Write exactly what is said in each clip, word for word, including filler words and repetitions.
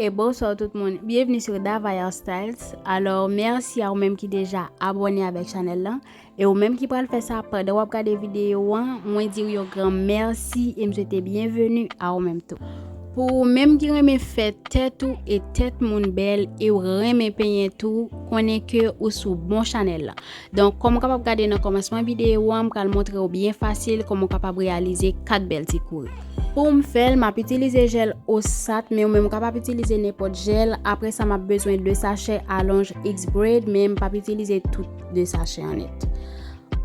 E bonswa tout moun, byenvni sou Dava Hairstyles. Alò, mèsi a ou menm ki deja abòne avèk chanèl lan. E ou menm ki pral fè sa pandan w ap gade videyo an, mwen di w yon gran mèsi e m swete byenveni a ou menm tou. Pou ou menm ki renmen fè tèt ou e tèt moun bèl e w renmen penyen tou, konnen ke ou sou bon chanèl lan. Donk, kòm ou kapab gade nan kòmansman videyo an, m pral montre w byen fasil kòman w kapab reyalize kat bèl ti kouri. Pou m fè l, m ap itilize jèl Osat, men ou menm ou kapab itilize nenpòt jèl. Apre sa, m ap bezwen de sachè alonj X-Braid, men m p ap itilize tout de sachè an nèt.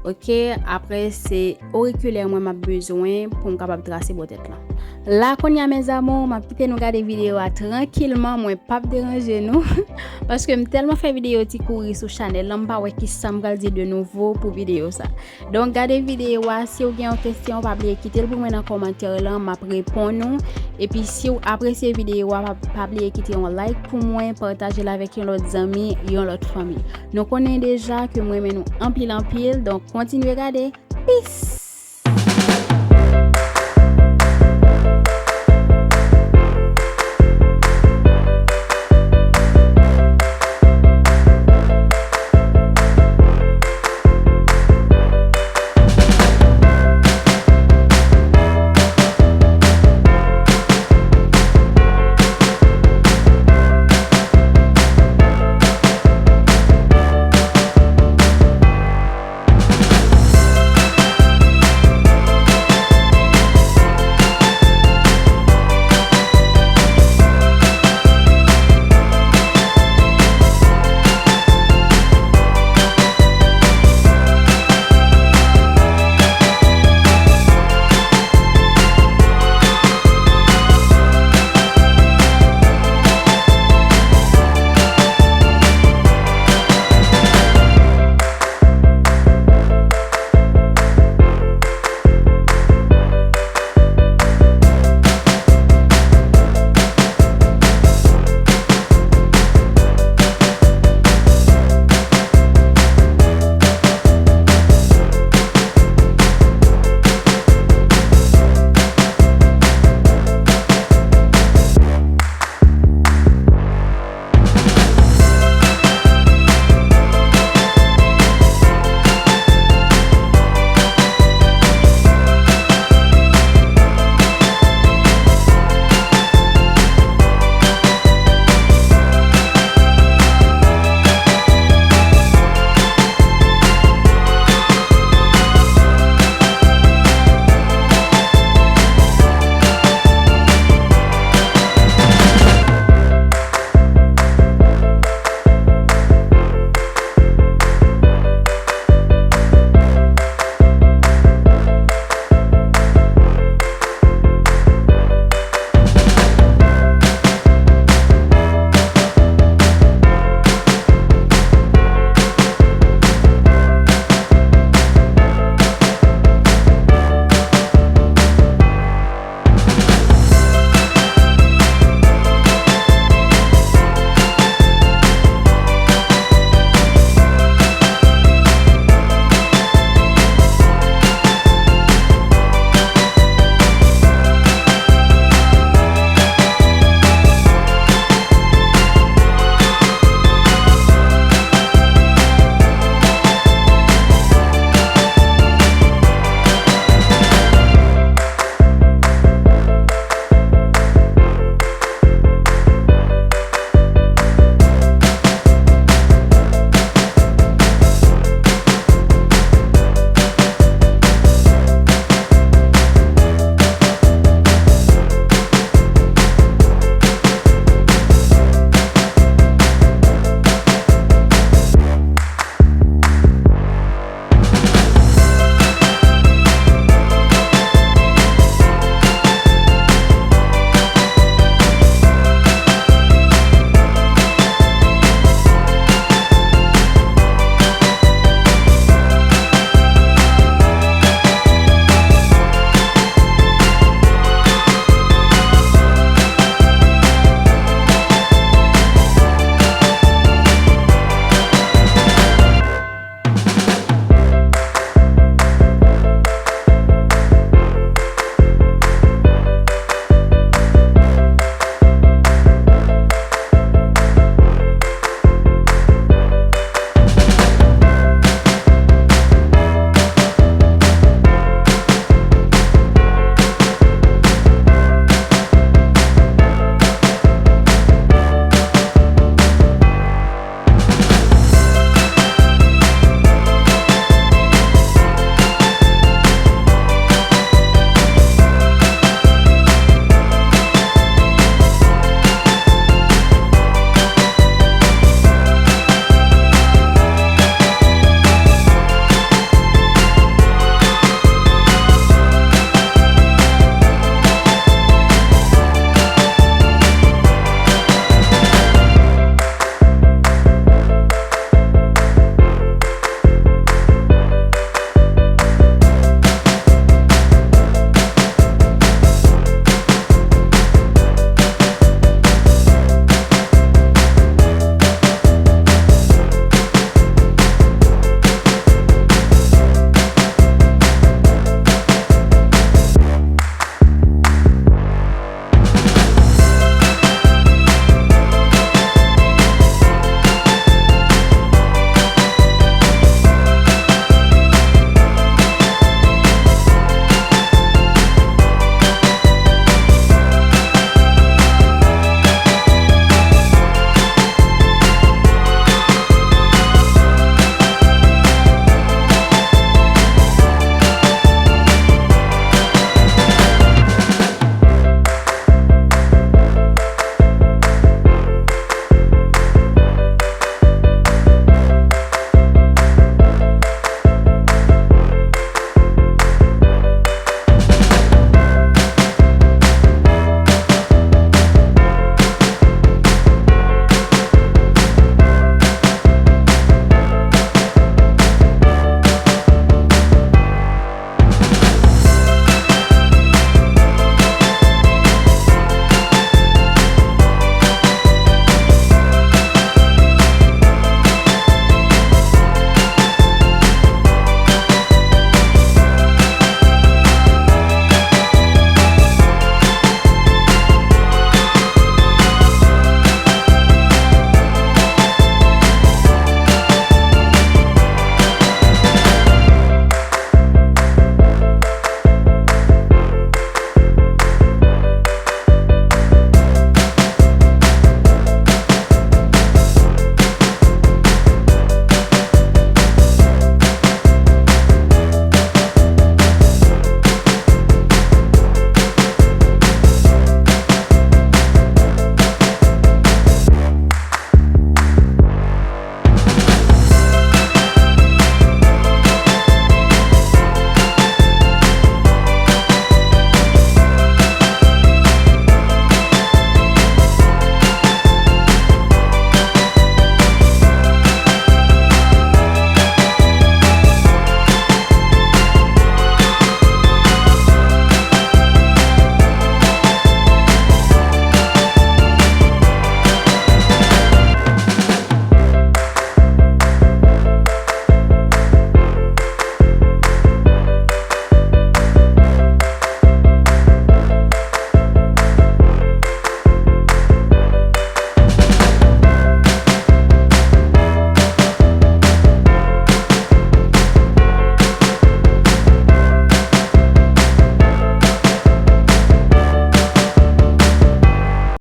Ok, apre se orikilè mwen m ap bezwen pou m kapab trase bò tèt lan. La kounye a, mes amours, m ap kite nou gade videyo a trankilman, mwen p ap deranje nou, paske m tèlman fè videyo ti kouri sou chanèl lan, m pa wè kisa m pral di de nouvo pou videyo sa. Donk, gade videyo a, si w gen yon kesyon, pa bliye kite l pou mwen nan kòmantè lan, m ap reponn ou. Epi, si w apresye videyo a, pa, pa bliye kite yon like pou mwen, pataje l avèk yon lòt zanmi, yon lòt fanmi. Nou konnen deja ke m renmen nou anpil, anpil, donk kontinye gade. Peace!